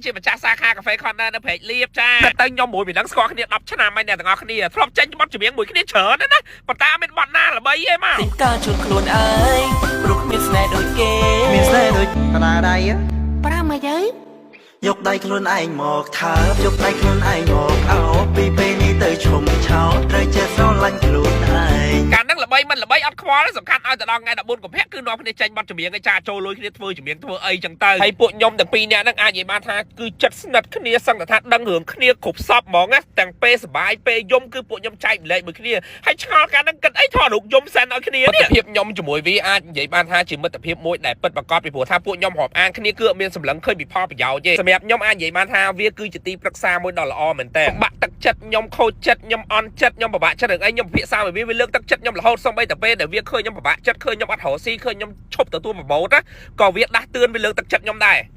ជាម្ចាស់សាខាកាហ្វេ Corner នៅព្រែកលៀបចាតែខ្ញុំមួយពីនឹងស្គាល់គ្នា10ឆ្នាំហើយអ្នកទាំងអស់គ្នាធ្លាប់ចេញបទចម្រៀងមួយគ្នាច្រើនណាស់ណាប៉ុន្តែអត់មានបទណាល្បីទេមក ទិញការជូនខ្លួនឯងព្រោះគ្មានស្នេហ៍ដូចគេ មានស្នេហ៍ដូចប្រើដៃ ប្រាមកយើ យកដៃខ្លួនឯងមកថើបយកដៃខ្លួនឯងមកអោបពីពេលនេះទៅឈុំឆោតត្រូវចេះស្រឡាញ់ខ្លួនឯង កាលហ្នឹងល្បីមិនល្បីអត់ខ្វល់ទេសំខាន់ឲ្យទៅដល់ថ្ងៃ14កុម្ភៈគឺនាំគ្នាចេញបទចម្រៀងឯចាចូលលុយគ្នាធ្វើចម្រៀងធ្វើអីចឹងទៅហើយពួកខ្ញុំទាំងពីរនាក់ហ្នឹងអាចនិយាយបានថាគឺចិត្តស្និទ្ធគ្នាសឹងតែថាដឹងរឿងគ្នាគ្រប់សពហ្មងណាទាំងពេលសប្បាយពេលយំគឺពួកខ្ញុំចែកម្លែកមួយគ្នាហើយឆ្ងល់កាលហ្នឹងគិតអីថតរូបយំសិនឲ្យគ្នានេះមិត្តភាពខ្ញុំជាមួយវាអាចនិយាយបានថាជាមិត្តភាពមួយដែលពិតប្រាកដពីព្រោះថាពួកខ្ញុំរាប់អានគ្នាគឺអត់មានសម្លឹងឃើញពីផលប្រយោជន៍ទេសម្រាប់ខ្ញុំអាចនិយាយបានថាវាគឺជាទីប្រឹក្សាមួយដ៏ល្អមែនតើបាក់ទឹកចិត្តខ្ញុំខូចចិត្តខ្ញុំអន់ចិត្តខ្ញុំពិបាកចិត្តរឿងអីខ្ញុំពិភាក្សាមួយវាវាលើកទឹកចិត្តខ្ញុំរហូតសូម្បីតែពេលដែលវាឃើញខ្ញុំពិបាកចិត្តឃើញខ្ញុំអត់រកស៊ីឃើញខ្ញុំឈប់ទទួលប្រម៉ូទណាក៏វាដាស់តឿនវាលើកទឹកចិត្តខ្ញុំដែរ។